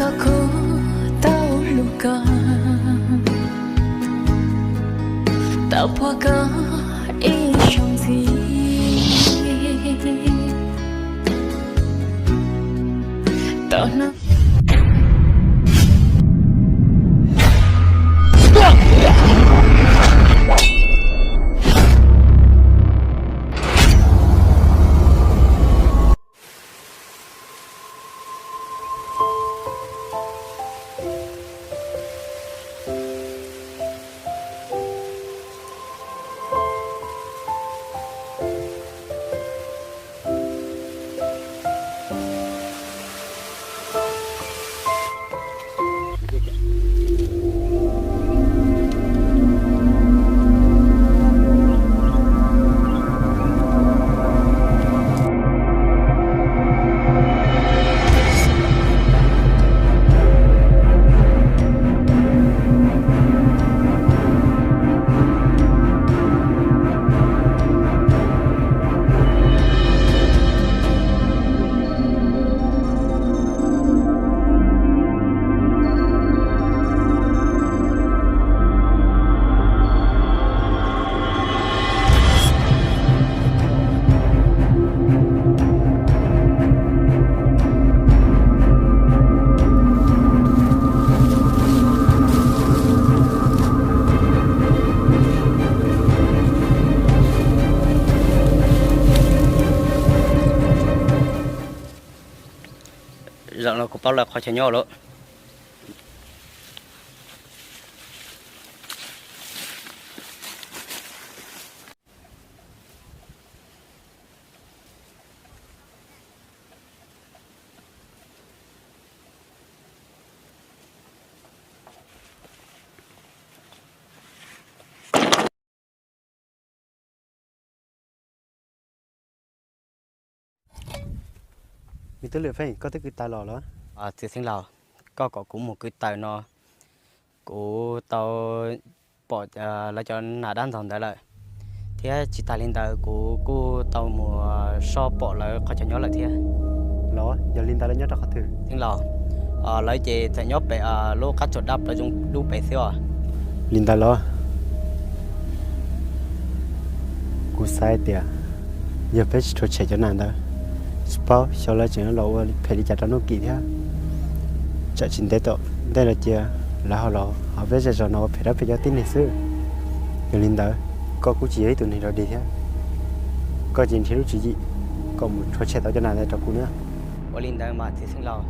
Koj kuj tau hlub koj, tau pom koj ib zaug ntxiv. Tau hnov Zaum no kuv paub lawv qhov chaw nyob lawm. Me tub Lwm Feej, koj twb kwv taws los los? Txiv xeev laus, koj kom kuv mus kwv taws no, kuv tau pom lawv cov nas dab ntxaug ntawd lawm, thiab tsis tas li ntawd kuv kuj tau mus soj pom lawv qhov chaw nyob lawm thiab. Los yog li ntawd lawv nyob rau qhov twg? Xeev laus, lawv ces txawm nyob pem lub qab tsuas dab plaws zoo dub pem xwb os. Li ntawd los? Kuv xav hais tias yog peb tsis rhuav tshem cov nas ntawd, tsis paub xyov lawv tseem los ua phem li cas rau Nuj Kim thiab. Tsam tsis ntev tom ntej no cia lawv ho los ho peb zej zos no ua phem rau peb cov tib neeg xwb. Yog li ntawd, koj kuj tsis yog ib tug neeg dog dig thiab, koj cia nrhiav lub tswv yim kom mus rhuav tshem tau cov nas ntawd rau kuv na. Ua li ntawd mas txiv xeev laus.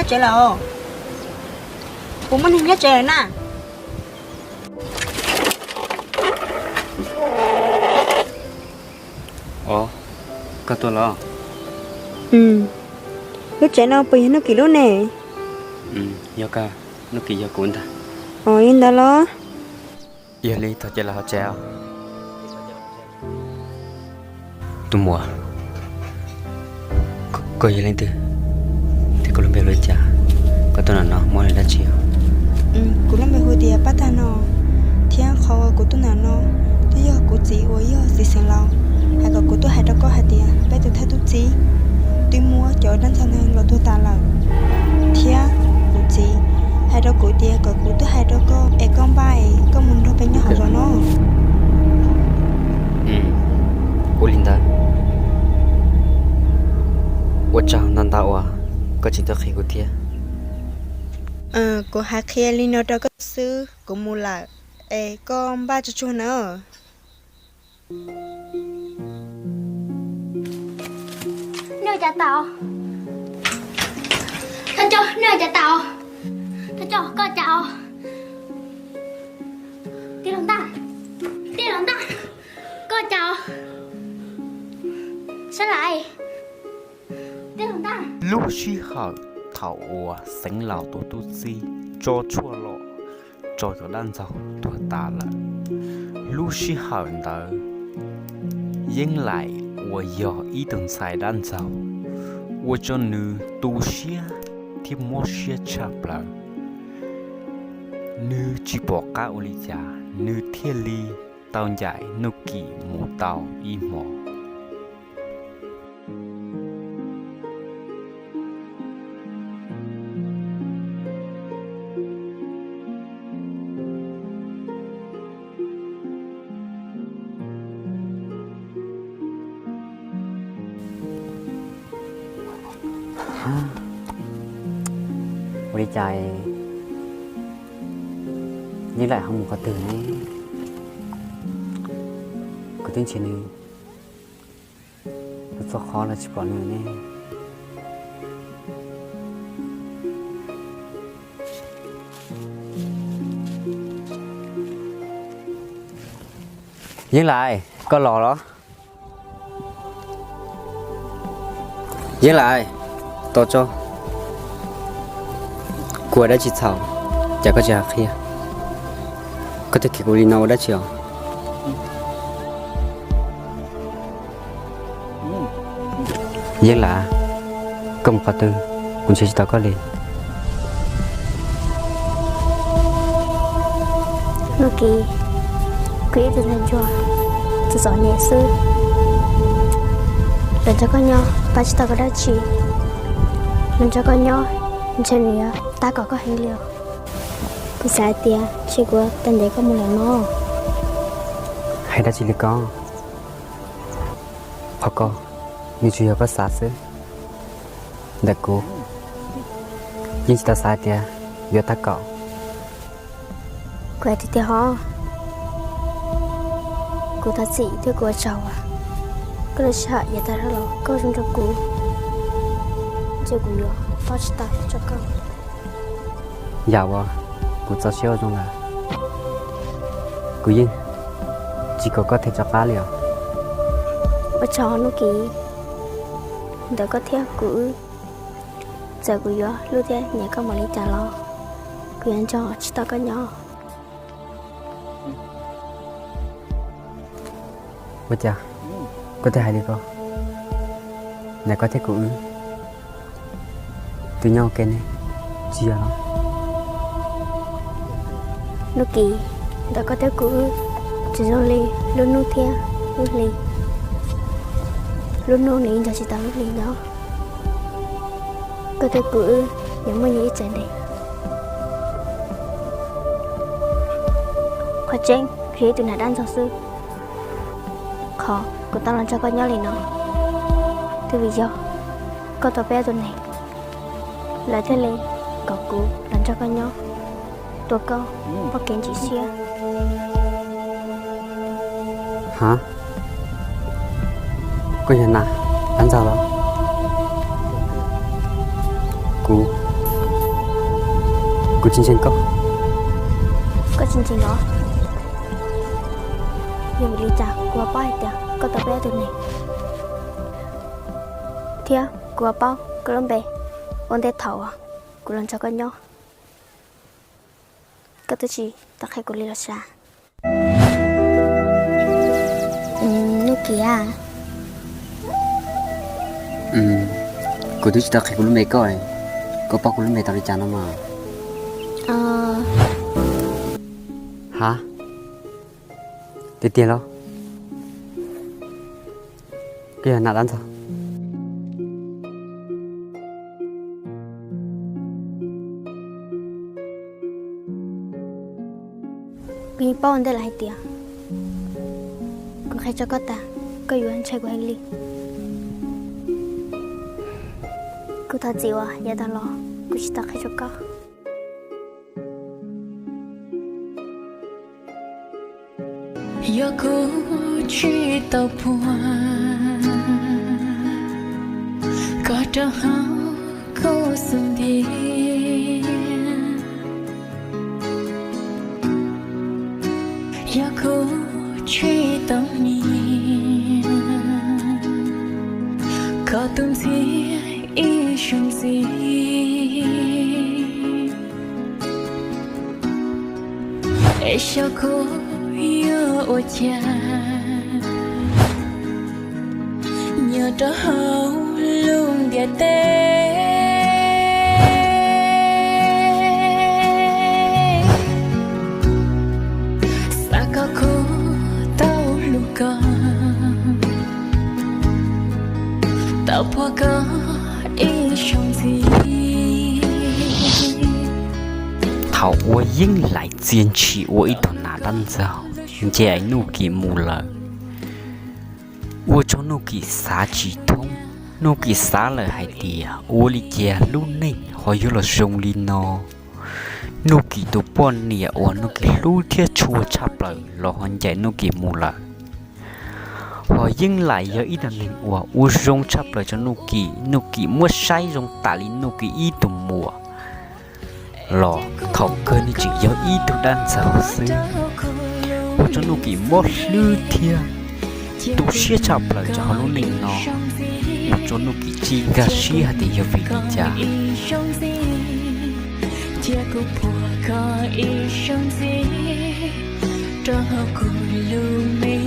tsev lawm. Puas muaj neeg nyob tsev lawm na? Os, koj tuaj los? Lub tsev no puas yog Nuj Kim lub ne? Yog kawg, Nuj Kim yog kuv ntag. Os, li ntawd los? Yog li thov cia lawv ho tsev os. Tus muam, koj yog leej twg, thiab koj lub npe hu li cas? Koj tuaj ntawm no muaj dab tsi os? Kuv lub npe hu tias Paj Tag no, thiab qhov uas kuv tuaj ntawm no twb yog kuv txiv uas yog txiv xeev laus hais kom kuv tuaj hais rau koj hais tias peb tus thawj tub txib twb muab cov dab ntxaug ntawd los tuag tas lawm, thiab kuv txiv hais rau kuv tias kom kuv tuaj hais rau koj es koj npaj es koj mus nrog peb nyob hauv zos no. Ua li ntawd, ua tsaug ntau ntau uas koj tseem tuaj qhia kuv thiab. Kuv hais qhia li no rau koj xwb, kuv mus lawm, es koj npaj tsuag tsuag na. Nej ua cas tawm? Thov co, nej ua cas tawm? Thov co, koj cas os? Tij laug Ntaj, tij laug Ntaj, koj cas os? Sab Lais, tij laug Ntaj. Lub sij hawm thaum uas xeev laus tus tub txib tso tshuaj los rau cov dab ntxaug tuag tas lawm, lub sij hawm ntawd Yeeb Laim uas yog ib tug ntxhais dab ntxaug ua rau nws tu siab thiab mob siab tshaj plaws. Nws tsis pom qab ua li cas, nws thiaj li tau ncaim Nuj Kim mus tau ib hmo. Ua li cas Yeeb Laim ho mus qhov twg ne? Kuv twb nrhiav nws txhua qhov los tsis pom nws ne. Yeeb Laim, koj los los? Yeeb Laim, tos tso, kuv ua dab tsi txhaum, cas koj tsis hais qhia? Koj tuaj kiv kuv li no ua dab tsi os? Yeeb Laim, koj mus qhov twg? Kuv nrhiav tsis tau koj li. Nuj Kim, kuv ib tug ntxhais ntsuag txom txom nyem xwb, los nrog koj nyob pab tsis tau koj dab tsi. Los nrog koj nyob ntshe nws yuav tab kaum koj heev li os. Kuv xav hais tias ntshe kuv tau ntes koj mus lawm no. Hais dab tsi li ko? Qhov ko nws tsuas yog koj xav xwb. Ntawm kuv, yeej tsis tau xav hais tias yuav tab kaum. Kuv hais tiag tiag hos, kuv thov txim thiab kuv ua tsaug uas koj lub sij hawm yav tag los koj zoo rau kuv, ces kuv yuav paub tsis tau rau koj. Yam uas kuv txaus siab ua zoo lawm, kuv yeej tsis kom koj thiaj rov qab li os. Ua tsaug Nuj Kim, ntawm koj thiab kuv wb, txawm kuv yuav hlub thiab nyiam koj npaum li cas los kuv yuav nrog tsis tau koj nyob. Ua cas koj thiaj hais li ko? Ntawm koj thiab kuv wb twb nyob ua ke ne, tsis yog los? Nuj Kim, ntawm koj thiab kuv wb tsis zoo li lub hnub thiab lub hli. Lub hnub nws yeej nrog tsis tau lub hli nyob. Koj thiab kuv wb yuav muaj nyias ib txhais ntes. Qhov tseeb kuv yog ib tug nam dab ntxaug xwb, qhov kuv tau los nrog koj nyob li no twb vim yog koj tua peb ob tug neeg, lawv thiaj li kom kuv los nrog koj nyob, tua koj muaj kev ntsim siab. Ha, koj yog nam dab ntxaug los? Kuv Kuv tsis ntseeg koj. Koj tsis ntseeg los? Yog vim li cas kuv ho paub hais tias koj tau peb tus neeg, thiab kuv ho paub koj lub npe ua ntej thaum uas kuv los nrog koj nyob, koj twb tsis tau qhia kuv li los sav. Nuj Kim, kuv twb tsis tau qhia kuv lub npe koj, koj paub kuv lub npe tau li cas no mas? Ha, tiag tiag los? Koj yog nam dab ntxaug? Kuv yeej paub ua ntej lawm hais tias kuv qhia rau koj tas, koj yuav ntshai kuv heev li. Kuv thov txim uas yav tag los kuv tsis tau qhia rau koj. Yog kuv tsis tau puag koj rau hauv kuv xub ntiag, yog kuv tsis tau nyiam koj tus ntxhiab ib zaug ntxiv, es xyov kuv yuav ua cas nyob rau hauv lub ntiaj teb. Xav kom kuv tau hlub koj, tau puag koj ib zaug ntxiv. Thaum uas Yeej Laim txia ntshis ua ib tug nam dab ntxaug ncaim Nuj Kim mus lawm, ua rau Nuj Kim xav tsis thoob. Nuj Kim xav lawm hais tias ua li cas lub neej ho yuav los zoo li no. Nuj Kim tus poj niam uas Nuj Kim hlub thiab tshua tshaj plaws los ho ncaim Nuj Kim mus lawm. Ho Yeej Laim yog ib tug neeg uas ua zoo tshaj plaws rau Nuj Kim, Nuj Kim muab saib zoo tas li Nuj Kim ib tug muam los thaum kawg nws tseem yog ib tug dab ntxaug xwb. Ua rau Nuj Kim mob hlwb thiab tu siab tshaj plaws rau hauv lub neej no, ua rau Nuj Kim tsis nkag siab hais tias yog vim li cas. Cia kuv puag koj ib zaug ntxiv rau hauv kuv lub me